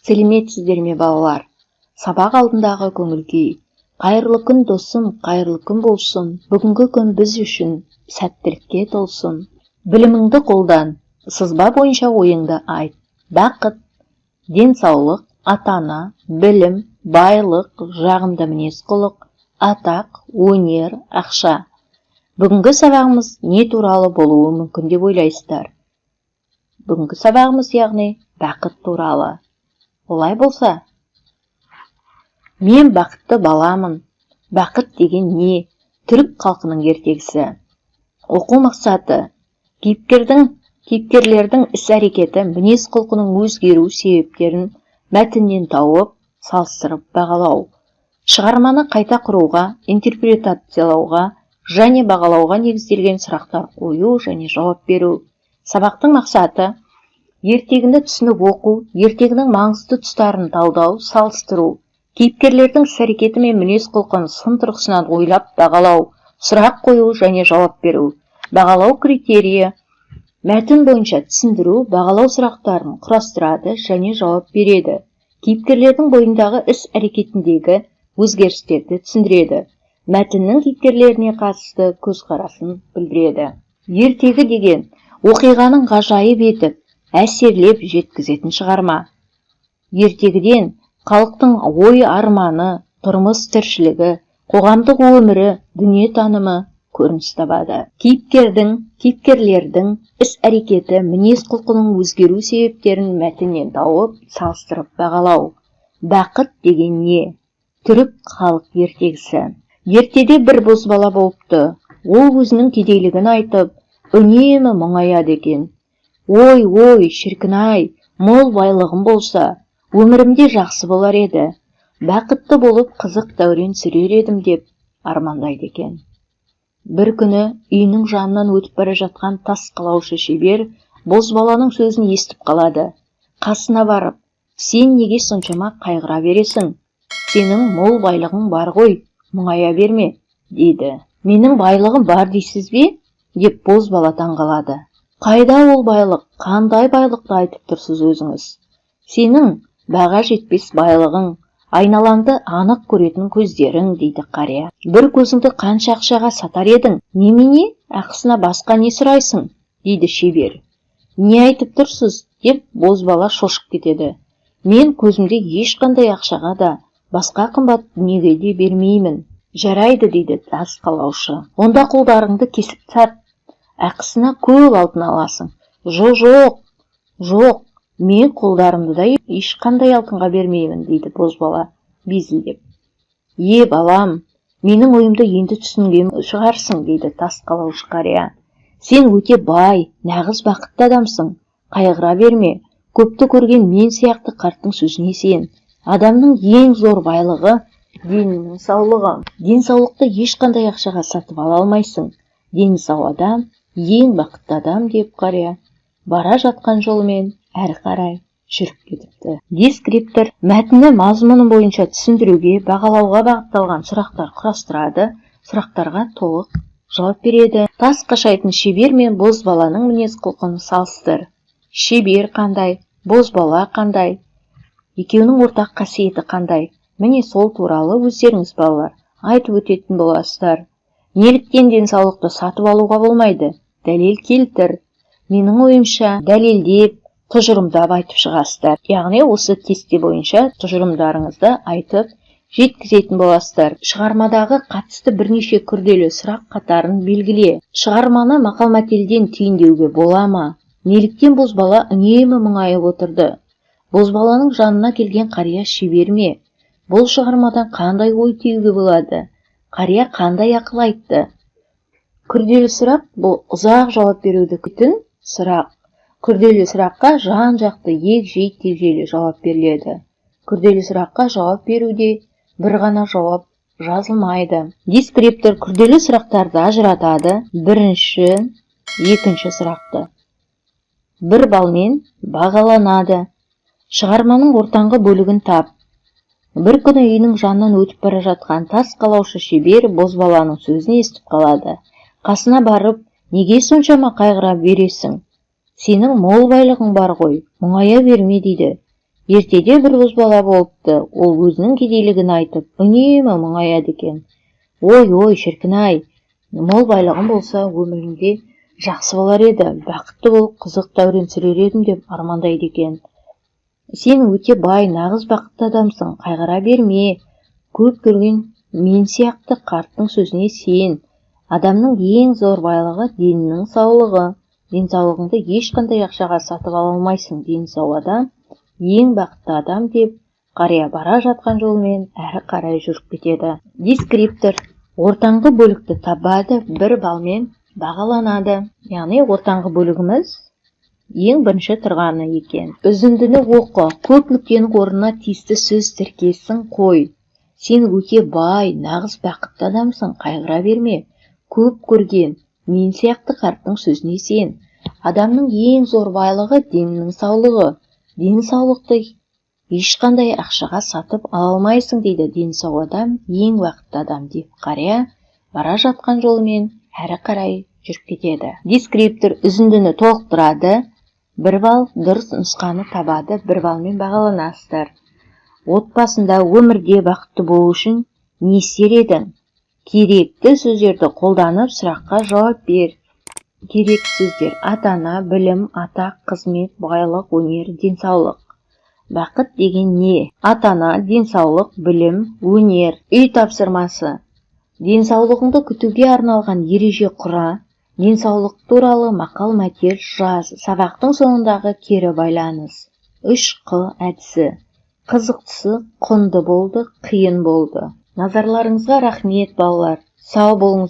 Сәлеметсіздер ме, балалар! Сабақ алдындағы көңіл-күй. Қайырлы күн, досым, қайырлы күн болсын! Бүгінгі күн біз үшін сәттілікке толсын. Біліміңді қолдан, сызба бойынша ойыңды айт. Бақыт: денсаулық, ата-ана, білім, байлық, жағымды мінез-құлық, атақ, өнер, ақша. Бүгінгі сабағымыз не туралы болуы мүмкін деп ойлайсыздар? Бүгінгі сабағымыз, яғни, бақыт туралы. Олай болса, «Мен бақытты баламын», «Бақыт деген не?», түрік халқының ертегісі. Оқу мақсаты: кейіпкерлердің іс-әрекеті, мінез-құлқының өзгеру себептерін мәтіннен тауып, салыстырып бағалау. Шығарманы қайта құруға, интерпретациялауға және бағалауға негізделген сұрақтар қою және жауап беру. Сабақтың мақсаты: ертегіні түсініп оқу, ертегінің маңызды тұстарын талдау, салыстыру, кейіпкерлердің іс-әрекеті мен мінез-құлқын сын тұрғысынан ойлап бағалау, сұрақ қою және жауап беру. Бағалау критерийі: мәтін бойынша түсіндіру, бағалау сұрақтарын құрастырады және жауап береді, кейіпкерлердің бойындағы іс-әрекетіндегі өзгерістерді түсіндіреді, мәтіннің кейіпкерлеріне қатысты көзқарасын білдіреді. Ертегі деген – оқиғаның ғажайып етіп, әсерлеп жеткізетін шығарма. Ертегіден халықтың ой арманы, тұрмыс тіршілігі, қоғамдық өмірі, дүниетанымы көрініс табады. Кейіпкерлердің іс-әрекеті, мінез-құлқының өзгеру себептерін мәтіннен тауып, салыстырып бағалау. «Бақыт деген не?», түрік халық ертегісі. Ертеде бір бозбала болыпты. Ол өзінің кедейлігін айтып, үнемі мұңаяды екен. «Ой, ой, шіркін-ай, мол байлығым болса, өмірімде жақсы болар еді, бақытты болып, қызық дәурен сүрер едім», – деп армандайды екен. Бір күні үйінің жанынан өтіп бара жатқан тас қалаушы шебер бозбаланың сөзін естіп қалады. Қасына барып: «Сен неге соншама қайғыра бересің? Сенің мол байлығың бар ғой, мұңая берме», – дейді. «Менің байлығым бар дейсіз бе?» – деп бозбала таңғалады. «Қайда ол байлық? Қандай байлықты айтып тұрсыз өзіңіз?» «Сенің баға жетпес байлығың – айналаңды анық көретін көздерің», – дейді қария. «Бір көзіңді қанша ақшаға сатар едің? Немене, ақысына басқа не сұрайсың?» – дейді шебер. «Не айтып тұрсыз?» – деп бозбала шошып кетеді. «Мен көзімді ешқандай ақшаға да, басқа қымбат дүниеге де бермеймін». «Жарайды, – дейді тас қалаушы. – Онда қолдарыңды кесіп сат, ақысына көп алтын аласың». Жоқ, жоқ, мен қолдарымды да ешқандай алтынға бермеймін», – дейді бозбала безілдеп. «Е, балам, менің ойымды енді түсінген шығарсың, – дейді тас қалаушы қария. – Сен өте бай, нағыз бақытты адамсың. Қайғыра берме, көпті көрген мен сияқты қарттың сөзіне сен. Адамның ең зор байлығы – денінің саулығы. Денсаулықты ешқандай ақшаға сатып ала алмайсың. Дені сау адам – ең бақытты адам», – деп қария бара жатқан жолымен әрі қарай жүріп кетіпті. Дескриптор мәтіні мазмұны бойынша түсіндіруге, бағалауға бағытталған сұрақтар құрастырады, сұрақтарға толық жауап береді. Тас қашайтын шебер мен бозбаланың мінез құлқын салыстыр. Шебер қандай, бозбала қандай, екеуінің ортақ қасиеті қандай? Міне, сол туралы өздеріңіз, балалар, айтып өтетін боласыздар. Неліктен денсаулықты сатып алуға болмайды? Дәлел келтір. Менің ойымша, дәлелдеп, тұжырымдап айтып шығасыздар, яғни осы кесте бойынша тұжырымдарыңызды айтып жеткізетін боласыздар. Шығармадағы қатысты бірнеше күрделі сұрақ қатарын белгіле. Шығарманы мақал-мәтелден түйіндеуге бола ма? Неліктен бозбала үнемі мұңайып отырды? Бозбаланың жанына келген қария шебер ме? Бұл шығармадан қандай ой түюге болады? Қария қандай ақыл айтты? Күрделі сұрақ – бұл ұзақ жауап беруді күтетін сұрақ. Күрделі сұраққа жан-жақты, егжей-тегжейлі жауап беріледі. Күрделі сұраққа жауап беруде бір ғана жауап жазылмайды. Дескриптор күрделі сұрақтарды ажыратады. Бірінші, екінші сұрақты 1 балмен бағаланады. Шығарманың ортаңғы бөлігін тап. Бір күні үйінің жанынан өтіп бара жатқан тас қалаушы шебер бозбаланың сөзін естіп қалады. Қасына барып: «Неге соншама қайғыра бересің? Сенің мол байлығың бар ғой, мұңая берме», – дейді. Ертеде бір бозбала болыпты. Ол өзінің кедейлігін айтып, үнемі мұңаяды екен. Ой, ой, шіркін-ай, мол байлығым болса, өмірімде жақсы болар еді, бақытты болып, қызық дәурен сүрер едім деп армандайды екен. Сен өте бай, нағыз бақытты адамсың, қайғыра берме. Көп көрген мен сияқты қарттың сөзіне сен. Адамның ең зор байлығы — денінің саулығы. Денсаулығыңды ешқандай ақшаға сатып ала алмайсың. Дені сау адам — ең бақытты адам, деп қария бара жатқан жолымен әрі қарай жүріп кетеді. Дескриптор: ортаңғы бөлікті табады, 1 балмен бағаланады. Яғни ортаңғы бөлігіміз ең бірінші тұрғаны екен. Үзіндіні оқы, көп нүктенің орнына тиісті сөз тіркесін қой. Сен өте бай, нағыз бақытты адамсың, қайғыра берме. Көп көрген мен сияқты қарттың сөзіне сен. Адамның ең зор байлығы — денінің саулығы. Денсаулықты ешқандай ақшаға сатып ала алмайсың, дейді. Дені сау адам — ең бақытты адам, деп қария бара жатқан жолымен әрі қарай жүріп кетеді. Дескриптор: үзіндіні толықтырады, 1 балл, дұрыс нұсқаны табады, 1 балмен бағаланасыздар. Отбасында, өмірде бақытты болу үшін не істер едің? Керекті сөздерді қолданып, сұраққа жауап бер. Керекті сөздер: ата-ана, білім, атақ, қызмет, байлық, өнер, денсаулық. Бақыт деген не? Ата-ана, денсаулық, білім, өнер. Үй тапсырмасы: денсаулығыңды күтуге арналған ереже құра, денсаулық туралы мақал-мәтел жаз. Сабақтың соңындағы кері байланыс. 3Қ әдісі: қызықтысы — құнды болды, қиын болды. Назарларыңызға рахмет, балалар, сау болыңыз.